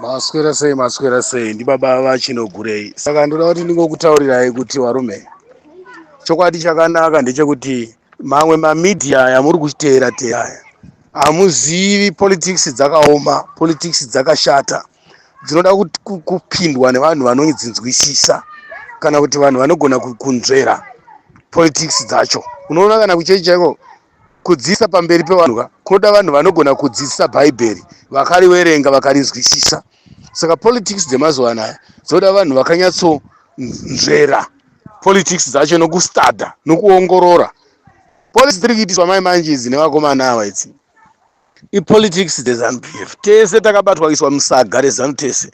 Maswera sei, maswera sei, ndibaba vaChinogurei. Saka ndoda kuti ndingokutaurirai kuti varume, chokwadi chakanaka ndechekuti mamwe mamedia yamuri kuteera teera aya hamuzivi politics dzakaoma, politics dzakashata, dzinoda kupindwa nevanhu vanodzinzwisisa kana kuti vanhu vanogona kunzvera politics dzacho. Unoona kana kuchechi chaiko kudzidzisa pamberi pevanhu ka kunoda vanhu vanogona kudzidzisa Bhaibheri, vakariverenga, vakarinzwisisa. Saka politics dzemazuva anaya dzoda vanhu vakanyatsonzvera politics dzacho nokustada nokuongorora. Politics dziri kuitiswa mai manje idzi nevakomana ava idzi ipolitics dzeZanu PF. Tese takabatwa kuiswa musaga reZanu tese.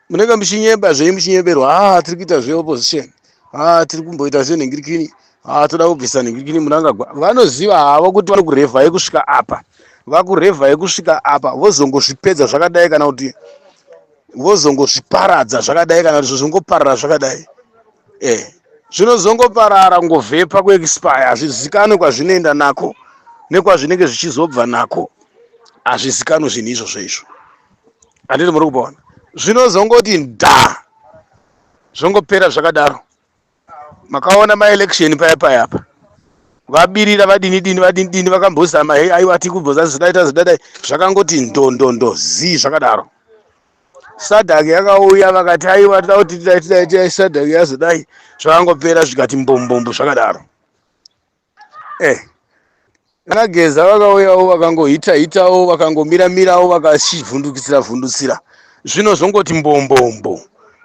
Munenge muchinyeba zvenyu, muchinyeberwa, ah, tiri kuita zveopposition, ah, tiri kumboita zvenhingirikini, ah, toda kubvisa nhingirikini Mnangagwa. Vanoziva havo kuti vanokurevhai kusvika apa, vakurevhai kusvika apa, vozongozvipedza zvakadai kana kuti vozongozviparadza zvakadai kana kuti zvozongoparara zvakadai. Zvinozongoparara ngovhepa kuexpire, hazvizikanwe kwazvinoenda nako nekwazvinenge zvichizobva nako, hazvizikanwe zvinhu izvozvo izvo. Handiti muri kupaona? Zvinozongoti nda zvongopera zvakadaro. Makaona maelection paya paya apa vabirira, vadini dini, vadini dini, vakambozama, hei, aiwa, tikubvoza zvidaita zvidadai, zvakangoti ndondondo zii zvakadaro. SADC yakauya, vakati aiwa, toda kuti tidai tidai tidai, SADC yazodai, zvakangopera zvikati mbombombo zvakadaro. Vana Geza vakauyawo, vakangohita hitawo, vakangomira-mirawo, vakachivhundukisira vhundutsira, zvinozongoti mbombombo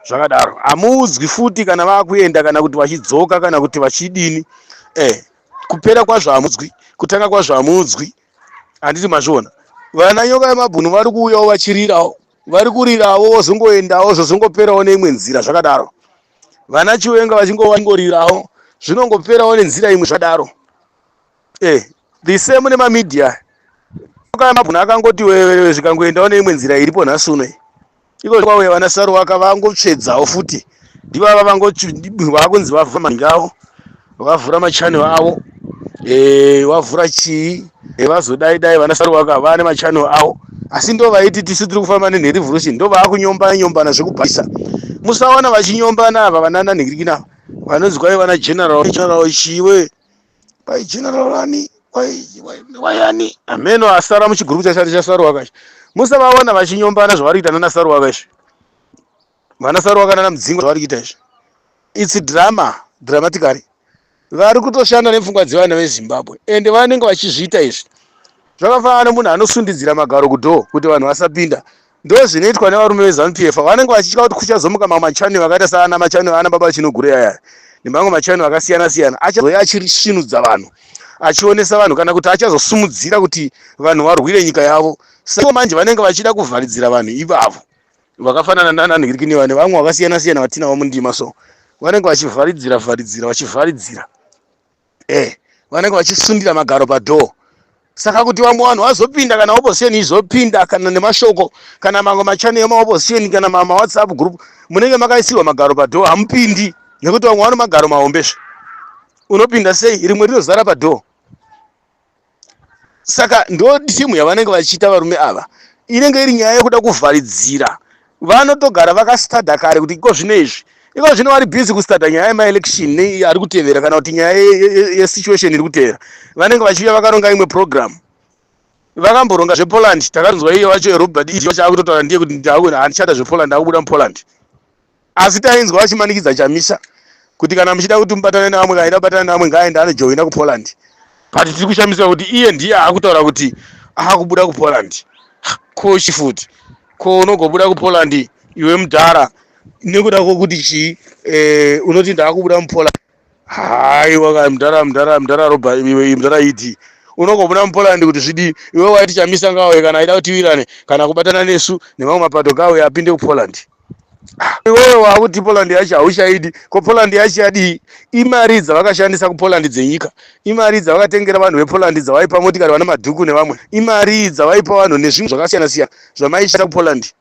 zvakadaro. Hamuudzwi futi kana vakuenda kana kuti vachidzoka kana kuti vachidini. Kupera kwazvo hamudzwi, kutanga kwazvo hamuudzwi. Handiti mazviona? Vana Nyoka yemabhunu vari kuuyawo vachirirawo, vari kurirawo, vozongoendawo, zvozongoperawo neimwe nzira zvakadaro. Vana Chiwenga vachingorirawo, zvinongoperawo nenzira imwe zvakadaro. The same nemamedia. Nyoka yemabhunu akangoti wewewe, zvikangoendawo neimwe nzira iripo nhasi uno. Iko kwauya vana Saruwaka, vangotsvedzawo futi, ndivava vakunzi vavhura maningi avo, vavhura machannel avo, vavhura chii, vazodai dai vana Saruwaka vane machannel avo, asi ndo vaiti tisu tiri kufamba nenherevolution, ndo vaakunyombana nyombana zvekubhaisa. Musaona vachinyombana ava vanana nhingirikina vanonzi kwai vana general, general chiwe, kwai general ani, wayani, ameno asara muchigurupu chachati chaSaruwaka ichi. Musavaona vachinyombana zvavari kuita nana Saruwaka izvi, vana Saruwaka nana Mudzingwa zvavari kuita izvi, it's drama, dramatically vari kutoshanda nepfungwa dzevana veZimbabwe, ende vanenge vachizviita izvi zvakafanana nemunhu anosundidzira magaro kudoor kuti vanhu vasapinda. Ndo zvinoitwa nevarume veZanu PF. Vanenge vachitya kuti kuchazomuka mamwe machannel akaita saana machannel ana baba Chinogure aya nemamwe machannel akasiyana siyana, achazouya achisvinudza vanhu, achionesa vanhu, kana kuti achazosumudzira kuti vanhu varwire nyika yavo. Saka manje vanenge vachida kuvharidzira vanhu ivavo vakafanana nananhirikiniva nevamwe vakasiyana siyana vatinavo mundima. So vanenge vachivharidzira vharidzira, vachivharidzira, vanenge vachisundira magaro padoor. Saka kuti vamwe vanhu vazopinda, kana opposition izopinda, kana nemashoko, kana mamwe machannel emaopposition, kana mawhatsapp group, munenge makaisirwa magaro padoor, hamupindi, nekuti vamwe vano magaro mahombezve, unopinda sei rimwe rinozara padoor? Saka ndo timu yavanenge vachiita varume ava, inenge iri nyaya yekuda kuvharidzira. Vanotogara vakastada kare kuti iko zvino izvi, iko zvino vari busy kustada nyaya yemaelection ari kutevera, kana kuti nyaya yesituation iri kutevera. Vanenge vachiuya vakaronga imwe program, vakamboronga zvePoland. Takanzwa iye wacho Robert ED wacho akutotaura ndiye kuti handichada zvePoland, akubuda muPoland. Asi tainzwa vachimanikidza Chamisa kuti kana muchida kuti mubatane nevamwe, kaenda kubatana nevamwe, ngaaende anojoina kuPoland. But tiri kushamiswa kuti iye ndiye akutaura kuti akubuda kuPoland. Kochi futi ko unogobuda kuPoland iwe mudhara nekuda kwokuti chii? Unoti ndaakubuda muPoland? Haiwa ka, mudhara, mudhara, mudhara Robert, iwe mudhara ED, unogobuda muPoland kuti zvidii? Iwe waiti Chamisa ngauye, kana aida kuti tiwirane kana kubatana nesu nemamwe mapato, ngauye apinde kuPoland. Iwewe wakuti Poland yacho hauchaidi. Ko Poland yacho yadii? Imari dzavakashandisa kuPoland dzenyika, imari dzavakatengera vanhu vePoland, dzavaipa motikari vana Madhuku nevamwe, imari dzavaipa vanhu nezvimwe zvakasiyana siyana zvamaishandisa kuPoland.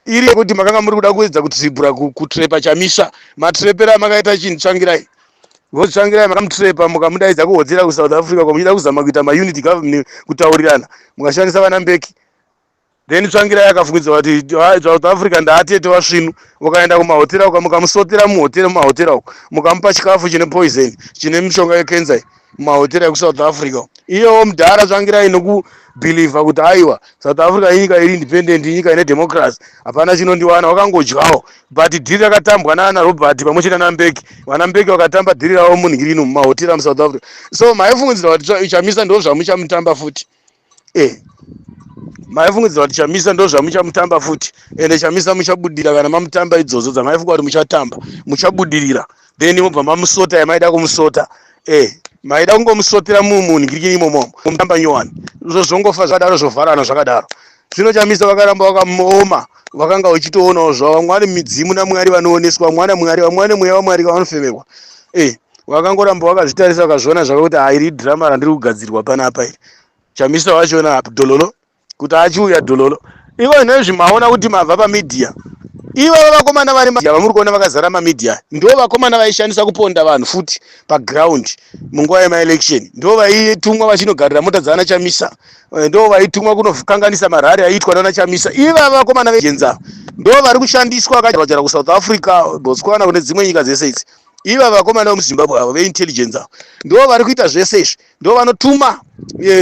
Iri yekuti makanga muri kuda kuedza kutribura, kutrepa Chamisa. Matrepera amakaita chinhu Tsvangirai, voTsvangirai makamutrepa, mukamudaidza kuhodzera kuSouth Africa kwamuchida kuzama kuita maunity government, kutaurirana, mukashandisa vana Mbeki. Then Tsvangirai akafungidzwa kuti South Africa ndaatete vasvinu, vakaenda kumahotera uko, mukamusotera muhotera, mumahotera uko, mukamupa chikafu chine poison, chine mishonga yekenza mumahotera ekuSouth Africa. Iyewo mudhara Tsvangirai nokubhilivha kuti aiwa, South Africa inyika iri independent, inyika ine democracy, hapana chinondiwana, wakangodyawo. But dhiri rakatambwa naana Robert pamwe chete naMbeki, vana Mbeki vakatamba dhiri ravo munhirino mumahotera muSouth Africa. So maifungidzira kuti Chamisa ndo zvamuchamutamba futi? Maifungidzira kuti Chamisa ndo zvamuchamutamba futi? Ende Chamisa muchabudira kana mamutamba idzodzo dzamaifunga kuti muchatamba, muchabudirira. Then mobva mamusota yamaida kumusota. Maida kungomusotera mumunhingiriki imomo, mutamba nyowani, zvongofa zvakadaro, zvovharana zvakadaro. Zvino Chamisa vakaramba vakaoma, vakanga uchitoonawo zvavo. Vamwe vane midzimu naMwari, vanooneswa, vamwe vana Mwari, vamwe vane mweya waMwari kavanofemerwa. Vakangoramba vakazvitarisa, vakazviona zvakakuti hairi dhirama randiri kugadzirwa panapa iri. Chamisa wachona dhololo kuti achiuya dhololo. Ivo nezvi maona kuti mabva pamedia, ivavo vakomana vari vamuri kuona vakazara mamedia ndo vakomana vaishandisa kuponda vanhu futi paground munguva yemaelection. Ndo vaitumwa vachinogarira mota dzaana Chamisa, ndo vaitumwa kunokanganisa marari aiitwa nana Chamisa. Ivava vakomana vejenza ndo vari kushandiswa akajara kuSouth Africa, Botswana, kune dzimwe nyika dzese idzi. Ivava vakomana vemuZimbabwe avo veintelligence avo ndo vari kuita zvese izvi, ndo vanotuma.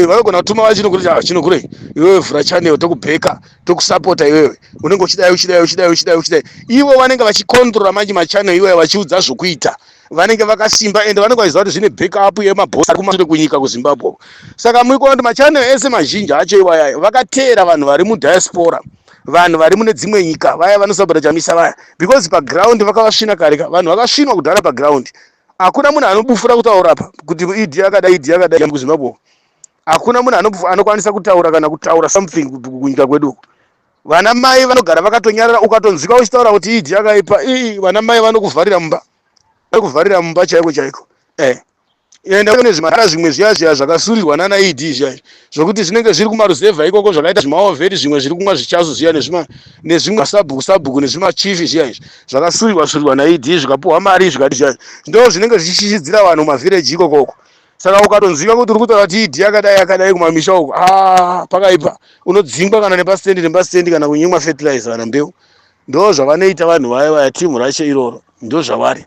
Vanogona kutuma vachinokuri, ah, chinokure iwewe, vhura channel, tokubheka, tokusapota iwewe, unenge uchidai, uchidai, uchidai, uchidai, uchidai. Ivo vanenge vachikontrora manje machannel iwayo, vachiudza zvokuita. Vanenge vakasimba, ende vanenge vachiziva kuti zvine backup yemabhosi ari kumashure kunyika kuZimbabwe. Saka muri kuona kuti machannel ese mazhinji acho iwaya vakateera vanhu vari mudiaspora, vanhu vari mune dzimwe nyika, vaya vanosapota Chamisa vaya, because paground vakavasvina kare ka. Vanhu vakasvinwa kudhara paground. Hakuna munhu anobufura kutaura pa kuti ED akadai, ED akadai kuZimbabwe. Hakuna munhu anokwanisa kutaura kana kutaura something kunyika kwedu. Vana mai vanogara vakatonyarara. Ukatonzwika uchitaura kuti ED akaipa, ii, vana mai vanokuvharira mumba, vanokuvharira mumba chaiko chaiko. Ende kune zvimadhara zvimwe zviya zviya zvakasurirwa nana ED zviya, zvokuti zvinenge zviri kumaruzevha ikoko, zvakaita zvimaovheri, zvimwe zviri kumwa zvichazo zviya, nezvimwe sabhuku sabhuku nezvimachifi zviya izvi zvakasurirwa surirwa naED, zvikapuhwa mari, zvikati zviya, ndo zvinenge zvichishichidzira vanhu mumavhireji ikokoko. Saka ukatonzwika kuti uri kutaura kuti ED akadai akadai kumamisha uko, a, pakaipa, unodzingwa kana nepastendi nepastendi, kana kunyimwa fertilizer kana mbeu. Ndo zvavanoita vanhu vaya vaya, timu racho iroro ndo zvavari.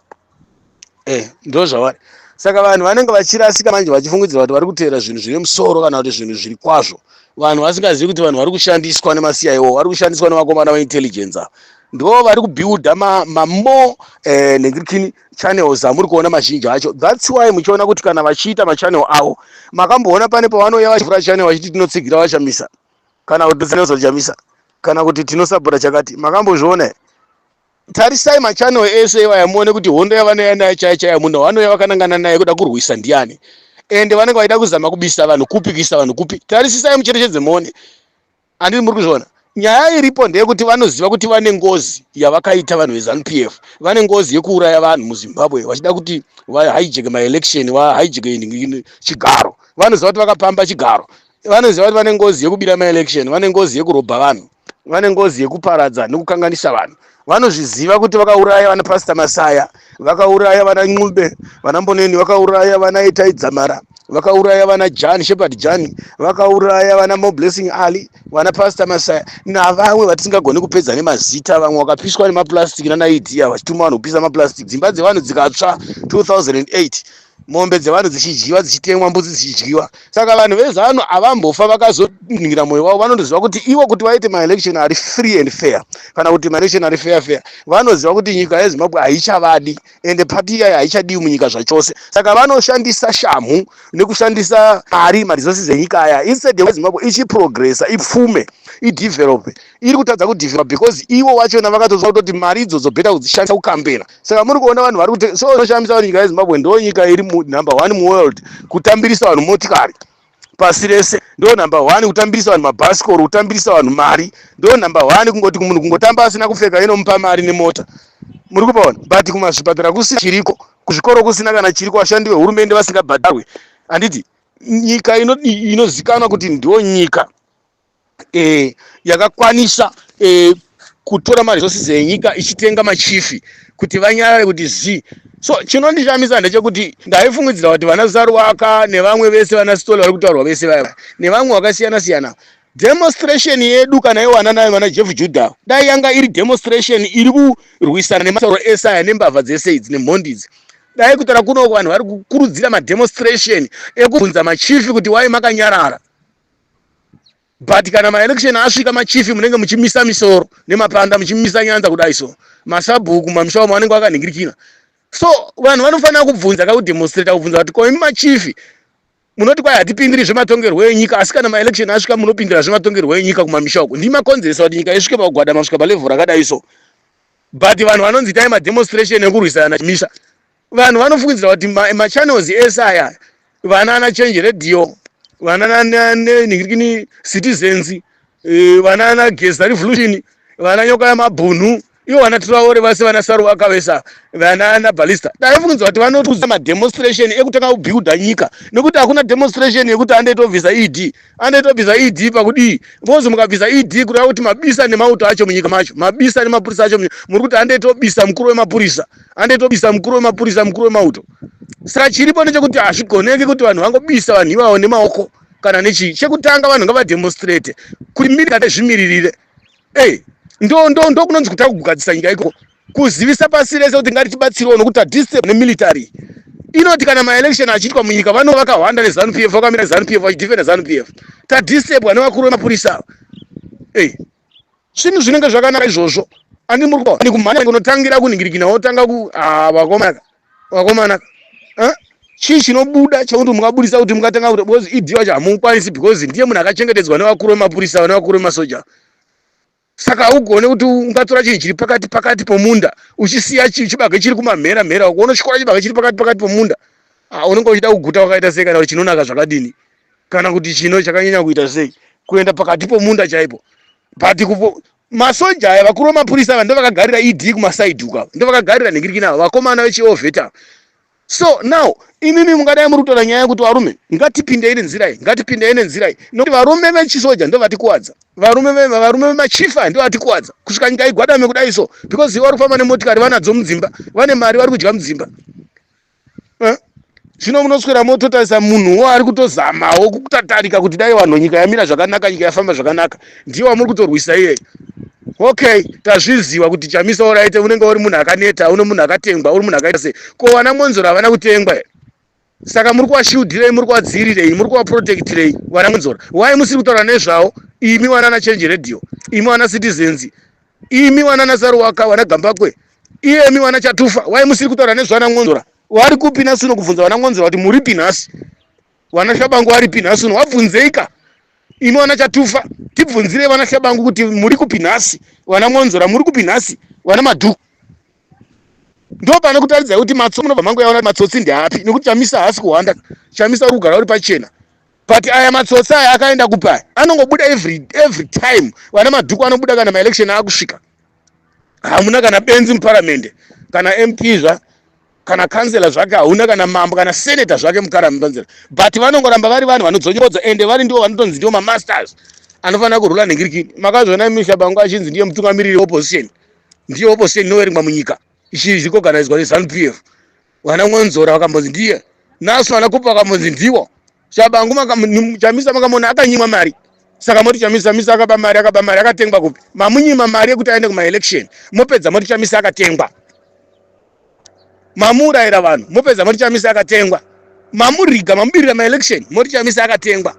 Ndo zvavari. Saka vanhu vanenge vachirasika manje, vachifungidzira kuti vari kuteera zvinhu zvine musoro kana kuti zvinhu zviri kwazvo, vanhu vasingazivi kuti vanhu vari kushandiswa nemaCIO, vari kushandiswa nevakomana veintelligence ava. Ndo vari kubuilda mamore nengirikini channels amuri kuona mazhinji acho. That's why muchiona kuti kana vachiita machannel avo, makamboona pane pavanouya vachivhura channel vachiti tinotsigira vaChamisa, kana kuti Chamisa, kana kuti tinosapota chakati? Makambozviona here? Tarisai machannel ese iwaya muone kuti hondo yavanouya nayo chaiyo chaiyo, munhu wavanouya vakanangana naye kuda kurwisa ndiani, ende vanenge vaida kuzama kubisa vanhu kupi, kuisa vanhu kupi. Tarisisai, mucherechedze muone. Handiti muri kuzviona? Nyaya iripo ndeyekuti vanoziva kuti vane ngozi yavakaita. Vanhu veZANU PF vane ngozi yekuuraya vanhu muZimbabwe vachida kuti vahijack maelection, vahijack chigaro. Vanoziva kuti vakapamba chigaro. Vanoziva kuti vane ngozi yekubira maelection, vane ngozi yekurobha vanhu, vane ngozi yekuparadza nekukanganisa vanhu. Vanozviziva kuti vakauraya vana Pastor Masaya, vakauraya vana Ncube, vana Mboneni, vakauraya vana Itai Dzamara, vakauraya vana Jan Shepard Jan, vakauraya vana Moblessing Ali, vana Pastor Masaya navamwe vatisingagoni kupedza nemazita. Vamwe vakapiswa nemaplastic nana ED, vachituma vanhu kupisa maplastic, dzimba dzevanhu dzikatsva 2008, mombe dzevanhu dzichidyiwa, dzichitemwa, mbudzi dzichidyiwa. Saka vanhu veZANU havambofa vakazoningira mwoyo wavo. Vanotoziva kuti ivo kuti vaite maelection ari free and fair, kana kuti maelection ari fair fair, vanoziva kuti nyika yeZimbabwe haichavadi, ende pati iyayo haichadiwi munyika zvachose. Saka vanoshandisa shamhu nekushandisa mari, maresources enyika aya. Instead yeZimbabwe ichiprogressa, ipfume, idevelope, iri kutadza kudevelopa because ivo vachona vakatozwa kutoti mari idzodzo better kudzishandisa kukambena. Saka muri kuona vanhu vari kuti so noshamisa kuti nyika yeZimbabwe ndo nyika iri number one muworld kutambirisa vanhu motikari pasi rese. Ndo number one kutambirisa vanhu mabhasikoro, kutambirisa vanhu mari. Ndo number one kungoti munhu kungotamba asina kupfeka inomupa mari nemota. Muri kupaona? But kumazvipatara kusina chiriko, kuzvikoro kusina kana chiriko, vashandi vehurumende vasingabhadharwe. Handiti nyika inozikanwa kuti ndo nyika yakakwanisa kutora maresources enyika ichitenga machifi kuti vanyarare kuti zi? So chinondishamisa ndechekuti ndaifungidzira kuti vana Saruwaka nevamwe vese, vana Stole vari kutaurwa vese vaya nevamwe vakasiyana siyana. Demonstration yedu kana iwana nayo vana Jeff Judah dai yanga iri demonstration iri kurwisana nematauro ese aya nembavha dzese idzi nemhondi idzi. Dai kutaura kuno vanhu vari kukurudzira mademonstration ekubvunza machifi kuti wai makanyarara. But kana maelection asvika machifi munenge muchimisa misoro nemapanda muchimisa nyanza kudai so. Masabhuku mamisha umo vanenge vakanhingirikina. So vanhu vanofanira kubvunza kakudemonstrata kubvunza kuti ko imi machifi Munoti kwai hatipindiri zvematongerwo enyika asi kana maelection asvika munopindira zvematongerwo enyika kumamisha uko. Ndimi makonzeresa kuti nyika isvike pakugwadama kusvika palevel rakadai so. But vanhu vanonzi itai mademonstration ekurwisana naChamisa. Vanhu vanofungidzira kuti machannels ese aya vana ana Change Radio, vana ana ningirikini Citizens, vana ana Geza Revolution, vana Nyoka yamabhunu, ivo vana Traore vase vana Saruwaka vese vana ana Balista. Taifungidzira kuti vanotiudza mademonstration ekutanga kubuilda nyika nekuti hakuna demonstration yekuti handei tobvisa ED, handei tobvisa ED pakudii? Because mukabvisa ED kureva kuti mabisa nemauto acho munyika macho, mabisa nemapurisa acho munyika, muri kuti handei tobisa mukuru wemapurisa, handei tobisa mukuru wemapurisa, mukuru wemauto. Saka chiripo ndechekuti hazvigoneki kuti vanhu vangobisa vanhu ivavo nemaoko kana nechii. Chekutanga vanhu ngavademonstrate kuti military zvimiririre. Hey, ndo ndo ndo kunonzi kutanga kugadzisa nyika ikoko, kuzivisa pasi rese kuti ngaritibatsirewo nokuti tadisturb nemilitary inoti kana maelection achiitwa munyika vanova vakahwanda nezanu PF, vakamira zanu PF vachidefenda zanu PF, tadisturbwa nevakuru vemapurisa ava. Hey, zvinhu zvinenge zvakanaka izvozvo andi muri kuona kumhanya kunotangira kunhingirikina wotanga ku ah, vakomana vakomana eh? Chii chinobuda chekuti mungabudisa kuti mungatanga kuti because ED wacho hamukwanisi because ndiye munhu akachengetedzwa nevakuru vemapurisa nevakuru vemasoja. Saka haugone kuti ungatora chinhu chiri pakati pakati pomunda uchisiya chibage chiri kumamhera mhera uko unotyora chibage chiri pakati pakati pomunda. Ah, unenge uchida kuguta wakaita sei kana kuti chinonaka zvakadini kana kuti chino chakanyanya kuita sei kuenda pakati pomunda chaipo. But kupo masoja aya vakuru vemapurisa ava ndovakagarira ED kumasaidhi uko ava ndovakagarira nhingirikini ava vakomana vechiovheta. So now imimi mungadai muri kutaura nyaya yekuti varume ngatipindei nenzira iyi, ngatipindei nenzira iyi, nokuti varume vechisoja ndovatikuwadza, varume varume vemachief aya ndovatikuwadza kusvika nyika igwadame kudai so because ivo vari kufamba nemotikari vanadzo mudzimba, vane mari vari kudya mudzimba. Eh? Zvino munoswera mototarisa munhuwo ari kutozamawo kutatarika kuti dai vanhu nyika yamira zvakanaka, nyika yafamba zvakanaka, ndiye wamuri kutorwisa iyeye. Okay, tazviziva kuti Chamisa oraite unenge uri munhu akaneta, une munhu akatengwa, uri munhu akaita sei. Ko vana Mwonzora havana kutengwa here? Saka muri kuwashieldhirei, muri kuwadziirirei, muri kuwaprotectirei vana Mwonzora? Why musiri kutaura nezvavo? Imi vana Change Radio, imi vana Citizens, imi vana Saruwaka, vana Gambakwe, iyemi vana Chatufa, why musiri kutaura nezvana Mwonzora? Wari kupi nhasi uno kubvunza vana Mwonzora kuti muripi nhasi? Vana Shabangu varipi nhasi uno? Wabvunzeika? Imi vana Chatufa, tibvunzirei vana Shabangu kuti muri kupi nhasi? Vana Mwonzora muri kupi nhasi? Vana Madhuku. Ndo pane kutaridza kuti matso munobva mangoyaona matsotsi ndeapi nekuti Chamisa haasi kuhwanda. Chamisa uri kugara uri pachena. But aya matsotsi aya akaenda kupi aya? Anongobuda every time. Vana Madhuku anobuda kana maelection akusvika. Hamuna kana benzi muparamende, kana MP zva kana kansela zvake hauna, kana mambo kana senator zvake mukarambanzira, but vanongoramba vari vanhu vanodzonyorodza ende vari ndivo vanotonzi ndivo mamasters anofanira kurula nhingirikini. Makazviona Misha Bango achinzi ndiye mutungamiriri weopposition, ndiye opposition inoverengwa munyika ichizvikoganizwa neZanu PF. Vana Mwonzora vakambonzi ndiye, naso vana Kupa vakambonzi ndivo. Chabangu Chamisa makamona akanyimwa mari, saka moti Chamisa Chamisa akaba mari, akaba mari, akatengwa kupi? Mamunyima mari yekuti aende kumaelection, mopedza moti Chamisa akatengwa. Mamuurayira vanhu, mopedza moti Chamisa akatengwa. Mamuriga, mamubirira maelection, moti Chamisa akatengwa.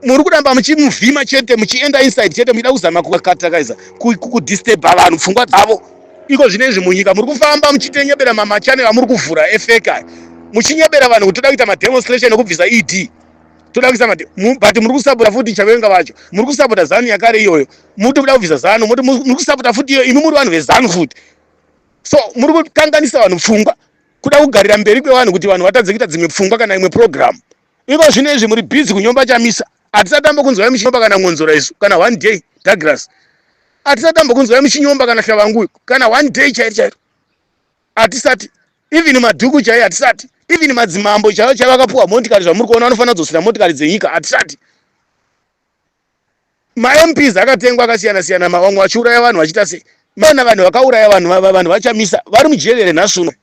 Muri kuramba muchimuvhima chete, muchienda inside chete, muchida kuzama kukatakaiza, kudisturba vanhu pfungwa dzavo. Iko zvino izvi munyika muri kufamba muchitenyebera mamachannel amuri kuvhura efake aya, muchinyebera vanhu kuti toda kuita mademonstration ekubvisa ED, toda kuisa made, but muri kusapota futi Chavenga vacho, muri kusapota ZANU yakare iyoyo, muri kuda kubvisa ZANU, moti muri kusapota futi iyo, imi muri vanhu veZANU futi. So muri kukanganisa vanhu pfungwa, kuda kugarira mberi kwevanhu kuti vanhu vatadze kuita dzimwe pfungwa kana imwe program. Iko zvino izvi muri busy kunyomba Chamisa. Hatisati tambokunzwai muchinyomba kana Mwonzora isu, kana one day Douglas. Hatisati tambokunzwai muchinyomba kana Shavangu kana one day chairo chairo. Hatisati. Even Madhuku chaiye hatisati. Even madzimambo chaivo chaivo vakapuwa motikari zvamuri kuona vanofanira kudzosera motikari dzenyika hatisati. MaMPs akatengwa akasiyana siyana, vamwe vachiuraya vanhu vachiita sei. Maona vanhu vakauraya vanhu vanhu vaChamisa vari mujeri here nhasi uno?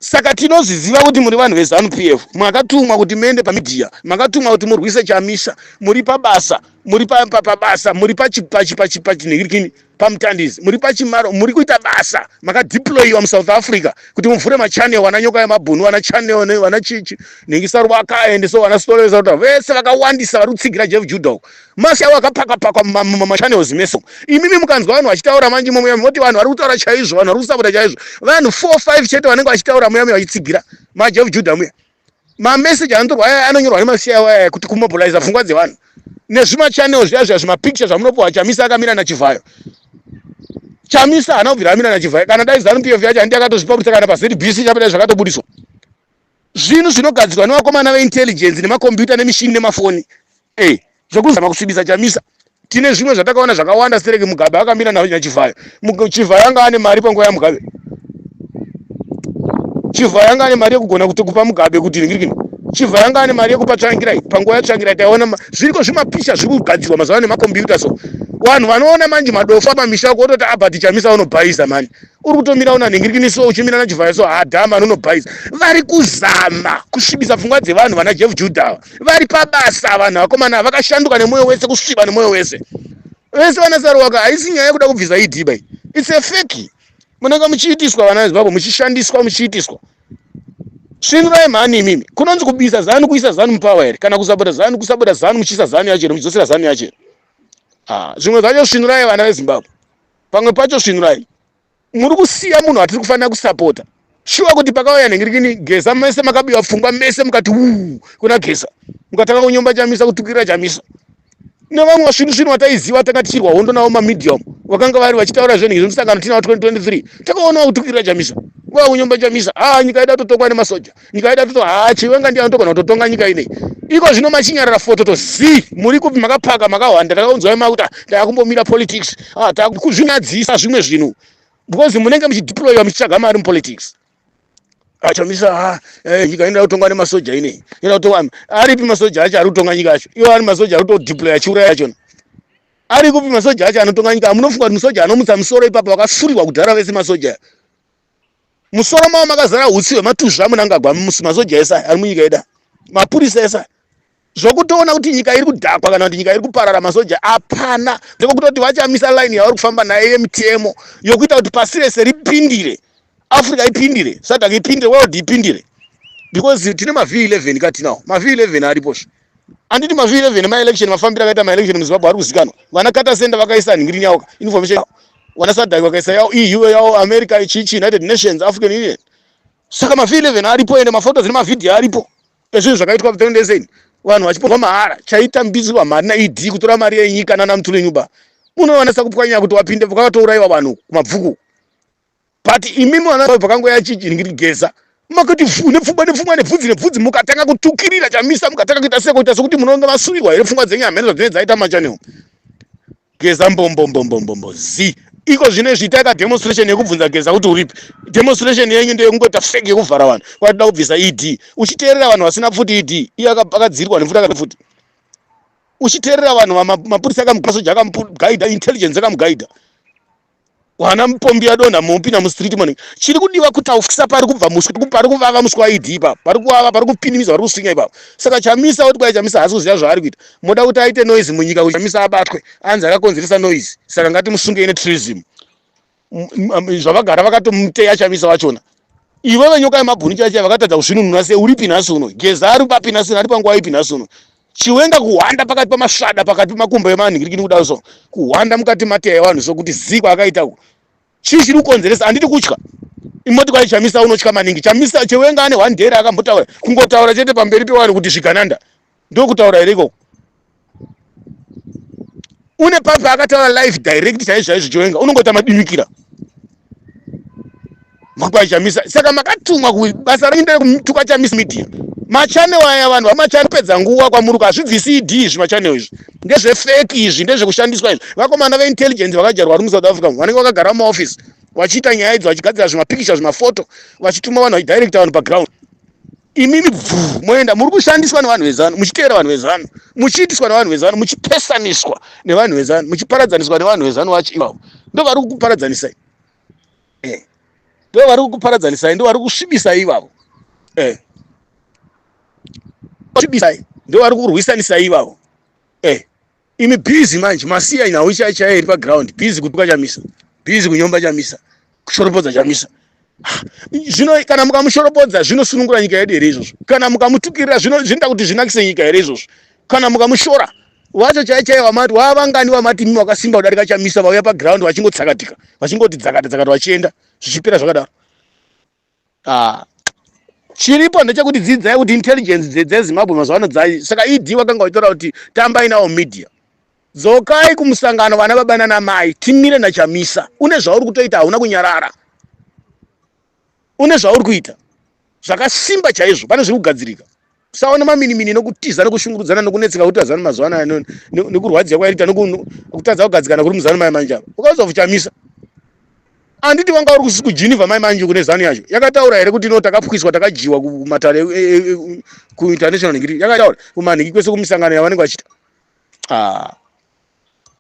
Saka tinozviziva kuti muri vanhu veZanu PF, makatumwa kuti muende pamidhiya, makatumwa kuti murwise Chamisa, muri pabasa, muri pabasa, muri pachinhikirikini, pamutandizi, muri pachimaro, muri kuita basa, makadeployiwa muSouth Africa kuti muvhure machannel, vana nyoka yemabhunu, vana channel, vana chichi, nhingisarwaka and so vana Stoleza, vese vakawandisa vari kutsigira Jeff Judah uko. Masi avo akapakwa-pakwa mumachannels mese. Imimi mukanzwa vanhu vachitaura manje imomo moti vanhu vari kutaura chaizvo, vanhu vari kusapota chaizvo. Vanhu 4 5 chete vanenge vachitaura muya muya vachitsigira maJeff Judah muya. Mameseji anotorwa aya anonyorwa nemasi avo aya kuti kumobiliza pfungwa dzevanhu. Nezvimachannel zviya zviya zvimapicture zvamunopiwa Chamisa akamira naChivhayo. Chamisa haana kubvira amira naChivhayo. Kana dai Zanu PF yacho handiti yakatozvipabudisa kana paZBC chapedai zvakatobudiswa. Zvinhu zvinogadzirwa nevakomana veintelligence nemakombiyuta nemishini nemafoni eh, zvekuzama kusvibisa Chamisa. Tine zvimwe zvatakaona zvakawanda stereki. Mugabe akamira naChivhayo. Chivhayo anga ane mari panguva yaMugabe. Chivhayo anga ane mari yekugona kuti kupa Mugabe kuti ringirikini. Chivhayo anga ane mari yekupa Tsvangirai panguva yaTsvangirai. Taiona zviriko zvimapicha zviri kugadzirwa mazuva ano nemakombiyuta. So vanhu vanoona manje madofa pamisha uko ototi abati Chamisa unobhaisa mani, uri kutomira una nhingirikini so uchimira naChivhayo so hadhama anonobhaisa. Vari kuzama kusvibisa pfungwa dzevanhu. Vana Jeff Judah vari pabasa. Vanhu vakomana vakashanduka nemwoyo wese, kusviba nemwoyo wese vese. Vana Saruwaka, haisi nyaya yekuda kubvisa ED bai, it's a fake. Munenge muchiitiswa, vana veZimbabwe, muchishandiswa, muchiitiswa. Svinurai mhani imimi. Kunonzi kubisa Zanu kuisa Zanu mupower here? Kana kusapota Zanu kusapota Zanu muchiisa Zanu yacho here, muchidzosera Zanu yacho here? Ah, zvimwe zvacho svinurai, vana veZimbabwe. Pamwe pacho svinurai. Muri kusiya munhu atiri kufanira kusapota. Shuwa kuti pakauya nhingirikini Geza, mese makabiwa pfungwa mese, mukati uu kuna Geza, mukatanga kunyomba Chamisa, kutukirira Chamisa nevamwe vasvinu svinu vataiziva tanga tichirwa hondo navo mamedium, vakanga vari vachitaura zvenhu zvemusangano tinawo 2023. Takaonawo kutukirira Chamisa, vava kunyomba Chamisa. Ha, nyika yedu atotongwa nemasoja, nyika yedu atoto. Ha, Chiwenga ndiye anotogona kutotonga nyika inei. Iko zvino machinyarara fototo zi. Muri kupi? Makapaka, makahwanda. Takaunzwai makuti taakumbomira politics, takuzvinyadzisa zvimwe zvinhu because munenge muchideployiwa muchitsvaga mari mupolitics. Achamisa, ha, nyika inoda kutongwa nemasoja inei, inoda kutongwa. Aripi masoja acho ari kutonga nyika acho? Iwo ari masoja ari kutodeploya achiuraya achona ari kupi masoja acho anotonga nyika? Munofunga kuti musoja anomutsa musoro ipapo? Vakasurirwa kudhara vese masoja, musoro mavo makazara utsi hwematuzvi aMunangagwa. Masoja ese ari munyika yedu, mapurisa ese, zvokutoona kuti nyika iri kudhakwa kana kuti nyika iri kuparara, masoja hapana. Ndekokutoti vachamisa line yavari kufamba nayo yemitemo yokuita kuti pasi rese ripindire, Africa ipindire, SADC ipindire, world ipindire, because tine maV11 katinawo. MaV11 aripozve, handiti? MaV11 maelection, mafambiro akaita maelection muZimbabwe ari kuzikanwa. Vana Katasenda vakaisa nhingirini yavo information, vana SADC vakaisa yavo, EU yavo, America chichi, United Nations, African Union. Saka maV11 aripo, ende mafotos nemavhidhiyo aripo ezvinhu zvakaitwa 20 vanhu vachiporwa mahara, chaitambiswa mari naED, kutora mari yenyika nana Mthuli Ncube. Munovanasa kupwanya kuti wapinde, vakatourayiwa vanhu kumabvuku. But imimi vana, pakangoya chichi Geza, makati fu nepfungwa nepfungwa nebvudzi nebvudzi, mukatanga kutukirira Chamisa, mukatanga kuita sekuita sekuti munonge masurirwa here pfungwa dzenyu? Hamene zvadzinenge dzaita machannel. Geza mbombombombombombo zi. Iko zvino izvi itai kademonstration yekubvunza Geza kuti uripi. Demonstration yenyu ndeyekungoita fake yekuvhara vanhu kwatida kubvisa ED, uchiteerera vanhu vasina pfuti. ED iye akadzirwa nepfuti, akapfuti, uchiteerera vanhu, mapurisa akamumasoja akamugaidha, intelligence akamugaidha. Wana mupombi yadonha, mupinda mustreet money. Chiri kudiwa kuti aufisa pari kubva muswe, pari kuvava muswe waED ipapo, pari kuvava, pari kupinimidza, pari kuswinya ipapo. Saka Chamisa kuti kwai Chamisa haasi kuziva zvaari kuita. Moda kuti aite noise munyika kuti Chamisa abatwe anzi akakonzeresa noise, saka ngatimusungei netreason zvavagara vakatomuteya Chamisa vachona. Iwe venyoka yemabhunu chaichai vakatadza kuzvinunura sei? Uripi nhasi uno? Geza ari papi nhasi uno? Ari panguva ipi nhasi uno? Chiwenga kuhwanda pakati pamasvada, pakati pemakumbo emanhingirikini kudaro, so kuhwanda mukati mateya evanhu, so kuti zii kwaakaita uko. Chii chiri kukonzeresa? Handiti kutya? Imoti kwai Chamisa unotya maningi. Chamisa, Chiwenga ane one day akambotaura, kungotaura chete pamberi pevanhu kuti zvigananda, ndokutaura here ikoko? Une papi akataura live direct chaizvo chaizvo? Chiwenga unongoita madimikira makwai Chamisa. Saka makatumwa basa renyu nderekutuka Chamisa. Media machannel aya, vanhu vamachannel pedza nguva kwamuri, hazvibvisi ED izvi. Machannel izvi ndezvefake, izvi ndezvekushandiswa izvi. Vakomana veintelligence vakajarwa vari muSouth Africa vanenge vakagara mumaofisi vachiita nyaya idzo, vachigadzira zvimapikicha, zvimafoto, vachituma vanhu, vachidirecta vanhu paground. Imimi bvu moenda, muri kushandiswa nevanhu veZanu, muchiteera vanhu veZanu, muchiitiswa nevanhu veZanu, muchipesaniswa nevanhu veZanu, muchiparadzaniswa nevanhu veZanu vacho. Ivavo ndo vari kukuparadzanisai. Ndo vari kukuparadzanisai, ndo vari kusvibisai ivavo. Eh. Svibisai, ndo vari kurwisanisai ivavo. Eh. Imi busy manje masiya nhau chai chai iri paground, busy kutuka Chamisa, busy kunyomba Chamisa, kushoropodza Chamisa. Zvino kana mukamushoropodza zvinosunungura nyika yedu here izvozvo? Kana mukamutukirira zvinoita kuti zvinakise nyika here izvozvo? Kana mukamushora wacho chai chai wamati wavangani wamati imi wakasimba kudarika Chamisa vauya paground vachingotsakatika vachingoti dzakata dzakata vachienda zvichipera zvakadaro. Ah. Chiripo ndechekuti dzidzai kuti intelligence dzeZimbabwe mazuva ano dzai saka ED wakanga uchitora kuti tambai nawo media. Dzokai kumusangano vana baba nana mai timire naChamisa. Une zvauri kutoita hauna kunyarara. Une zvauri kuita zvakasimba chaizvo pane zviri kugadzirika. Usaona maminimini nokutiza nokushungurudzana nokunetseka kuti azanu mazuva anaya nekurwadziwa kwairita nokutadza kugadzikana kuri muzanu mai manje apa. Ukauzwa kuchamisa. Anditi wanga uri kuGeneva mai manje kune zanu yacho. Yakataura here kuti no takapwiswa takajiwa kumatare e, e, e, kuinternational ngiri. Yakataura kumanhiki kwese kumisangano yavanenge vachiita. Ah.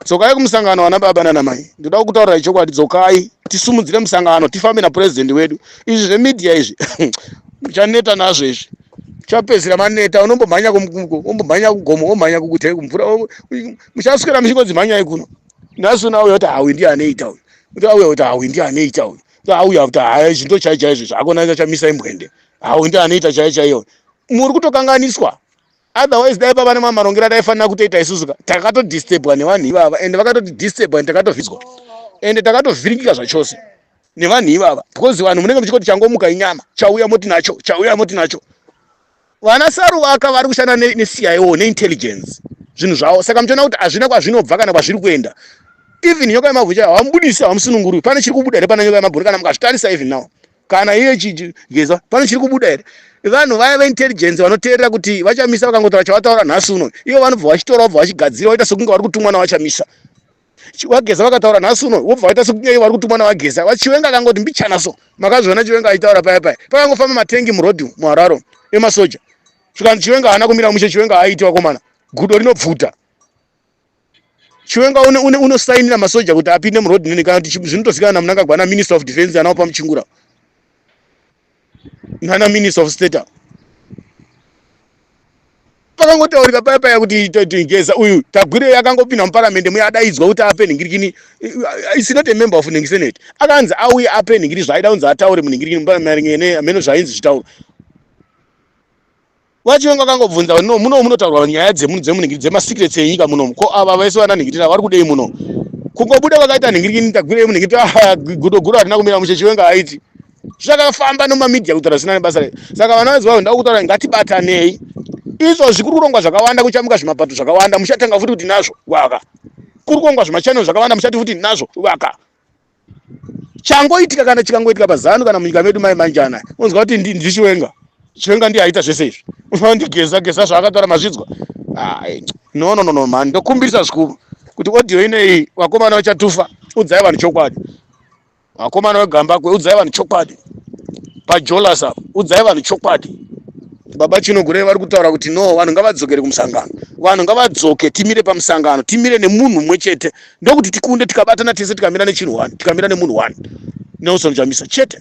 Dzokai kumusangano vana baba nana mai. Ndoda kukutaurirai chokwadi dzokai tisumudzire musangano tifambe na president wedu. Izvi zvemedia izvi muchaneta nazvo izvi. Chapedzera maneta unombomhanya umbomhanya kugomo womhanya kukute kumvura muchaswera muchingonzi mhanyai kuno. Nhasi unauya kuti hawi ndiye anoita uyu. Kuti auya kuti hawi ndiye anoita uyu. Kuti auya kuti haya izvi ndo chai chaizvo zvakona chamisa imbwende. Hawi ndiye anoita chai chaiyo. Muri kutokanganiswa. Otherwise dai pava nemamwe marongero ataifanira kutoita isusu ka takatodisturbwa nevanhu ivava ende vakatotidisturba ende takatovhidzwa ende takatovhiringika zvachose nevanhu ivava because vanhu munenge muchingoti changomuka inyama chauya moti nacho chauya moti nacho vana saruvaka vari kushanda necio neintelligence zvinhu zvavo saka muchiona kuti hazvina kwazvinobva kana kwazviri kuenda even nyoka yemabvu chaiyo havamubudisi havamusununguri pane chiri kubuda here pana nyoka yemabhuru kana mukazvitarisa even now kana iye chigeza pane chiri kubuda here vanhu vaya veintelligence vanoteerera kuti vachamisa vakangotaura chavataura nhasi uno ivo vanobva vachitora vobva vachigadzira vaita sekunge vari kutumwa navachamisa vageza vakataura nhasi uno vobva vaita sekunge ivo vari kutumwa navageza vachiwenga akangoti mbichana so makazviona chiwenga achitaura paya paya pakangofamba matengi murodhi muhararo emasoja zvikanzi chiwenga haana kumira mushe chiwenga haaiti vakomana gudo rinobvuta Chiwenga une une unosainira masoja kuti apinde muroad nini kana kuti zvinotozikanwa naMnangagwa na Minister of Defense anawo pamuchingura nana Minister of State pakangotaurika paya paya kuti Geza uyu Tagwirei akangopinda muparamende muya adaidzwa kuti ape nhingirikini is not a member of nhingi senate akanzi auye ape nhingiri zvaaida kunzi ataure munhingirikini muparamende mheno zvainzi zvitaurwa VaChiwenga vakangobvunza kuti no muno munotaurwa nyaya dzemunhingiri dzemasecrets enyika muno ko ava vese vananhingirira vari kudei muno kungobuda vakaita nhingirikini tagwirei munhingiri ah, gudo guru harina kumira mushe Chiwenga haiti zvakafamba nomamedia kutaura zvisina nebasa rei saka vana vezimbabwe ndava kutaura ngatibatanei izvozvi kuri kurongwa zvakawanda kuchamuka zvimapato zvakawanda muchatanga futi kuti nazvo waka kuri kurongwa zvimachanel zvakawanda muchati futi nazvo waka Changoitika kana chikangoitika paZanu kana munyika medu mai manjana unzwa kuti ndiChiwenga. Chiwenga ndiye aita zvese izvi. Unzwa ndigeza geza zvaakataura mazvidzwa. Ah, no no no no man ndokumbirisa zvikuru kuti audio ineyi vakomana vachatufa udzai vanhu chokwadi. Vakomana veGambakwe udzai vanhu chokwadi. PaJolas apo udzai vanhu chokwadi. Baba Chinogurei vari kutaura kuti no vanhu ngavadzokere kumusangano. Vanhu ngavadzoke timire pamusangano timire nemunhu mumwe chete ndokuti tikunde tikabatana tese tikamira nechinhu one tikamira nemunhu one Nelson Chamisa chete.